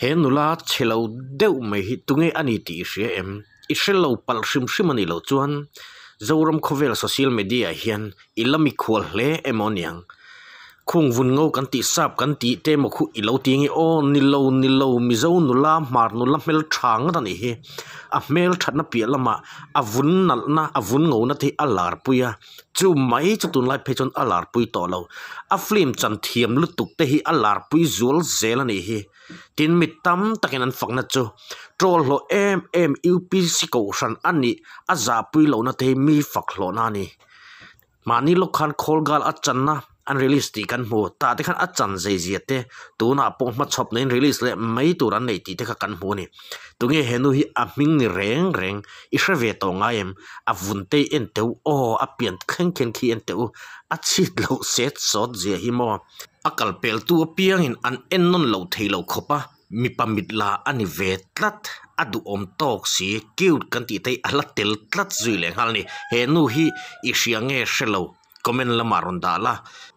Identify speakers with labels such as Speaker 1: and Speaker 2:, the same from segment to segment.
Speaker 1: He nula chhe lo deuh mai hi tunge a ni tih i hria em? I hre lo palh hrim hrim a nih loh chuan Zoram khawvel social media ah hian i la mikhual hle emaw aniang. Khung vun ngo kan tih sap kan tih te emaw khu i lo ti nge aw ni lo ni lo Mizo nula hmar nula hmel tha ngat a nih hi. A hmel thatna piah lamah a vun nalhna a vun ngona te hi a lar pui a. Chu mai chu tunlai phei chuan a larpui tawh lo. A film chan thiam lutuk te hi a larpui zual zel a nih hi. Tin mi tam takin an fakna chu troll hlawh em em UPC kohhran a nih a zahpui lohna te hi mi fak hlawhna a ni. Mahni lawk khan khawl gal a channa an release tih kan hmu. Tah te khan a chan zei zia te tunah pawh hmachhawp neiin release leh mai tur an nei tih te kha kan hmu a ni. Tunge he nu hi a hming ni reng reng i hre ve tawh ngai em? A vun te i en teh u aw a pian thleng khian khi en teh u a chhit loh set sawt zia hi maw? A kal pel tu apiangin an en nawn loh thei loh khawp a mipa mit la a ni ve tlat a duhawm tawk si cute kan tih te hi a la tel tlat zui leh nghal a ni. He nu hi i hria nge hre lo? Comment lamah rawn dah la.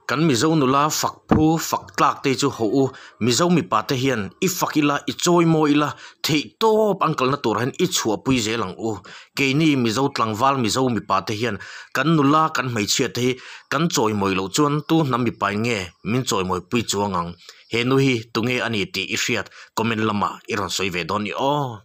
Speaker 1: Kan Mizo nula fak phu fak tlak te chu haw u. Mizo mipa te hian i fak ila, i chawi mawi ila, theih tawp an kalna turah hian i chhuahpui zel ang u. Keini Mizo tlangval Mizo mipa te hian kan nula kan hmeichhia te hi kan chawi mawi loh chuan tu hnam mipa in nge min chawi mawi pui chuang ang. He nu hi tunge a ni tih i hriat comment lamah i rawn sawi ve dawn ni aw.